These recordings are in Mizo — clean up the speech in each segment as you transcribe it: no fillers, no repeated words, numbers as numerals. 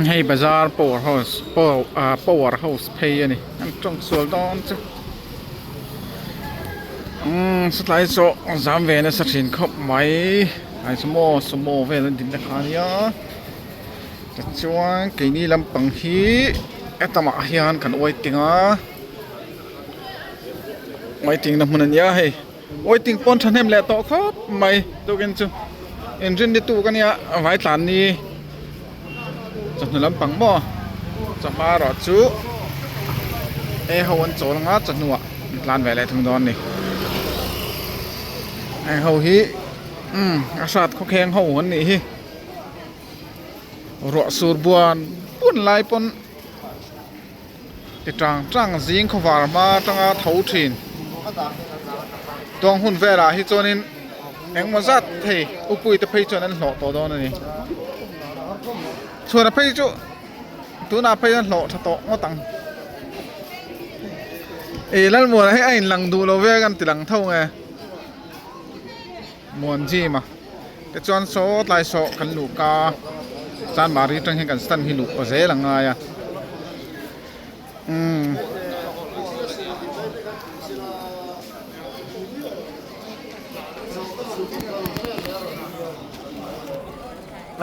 Hei bazar power house ah power house phei a ni an tawng sual dawn chu umm satlai saw zam ve nasa thin khawp mai ai chu maw sumo vel an dinna kha ania tichuan keini lampang hi hetamah hian kan waiting a waiting na hmun ania hei. Waiting pawn thahnem leh tawh khawp mai tukin chu inrin ni tuk ania vai tlan ni chawhnu lampang maw chawhma erawh chu e ho an chawl anga chawhnu ah an tlan ve leh thung dawn a ni heng ho hi umm a hrat khawkheng ho an nih hi ruah sur buan buan lai pawn. Ti tang tang zing khawvar hma atanga tho thin. Tuang hun velah hi chuanin engmaw zat thei upui te phei chuan an hlawh tawh dawn a ni. Chhuana phei chu tunah phei an hlawh tha tawh ngawt ang. Ih Lalmuana hi a inlang duh lo ve kan ti lang tho nge. Muan gym a tichuan saw tlai saw kan luh ka chanmari atang hian kan stand hi luh aw zel a ngai a umm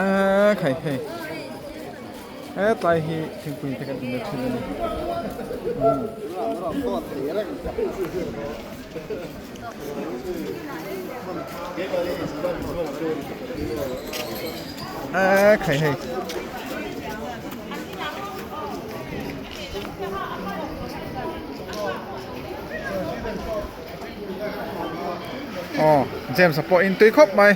eee khai hei hetlai hi thingpui te kan in na thin a ni umm. Eee khai hei. Aw James a pawh in tui khawp mai.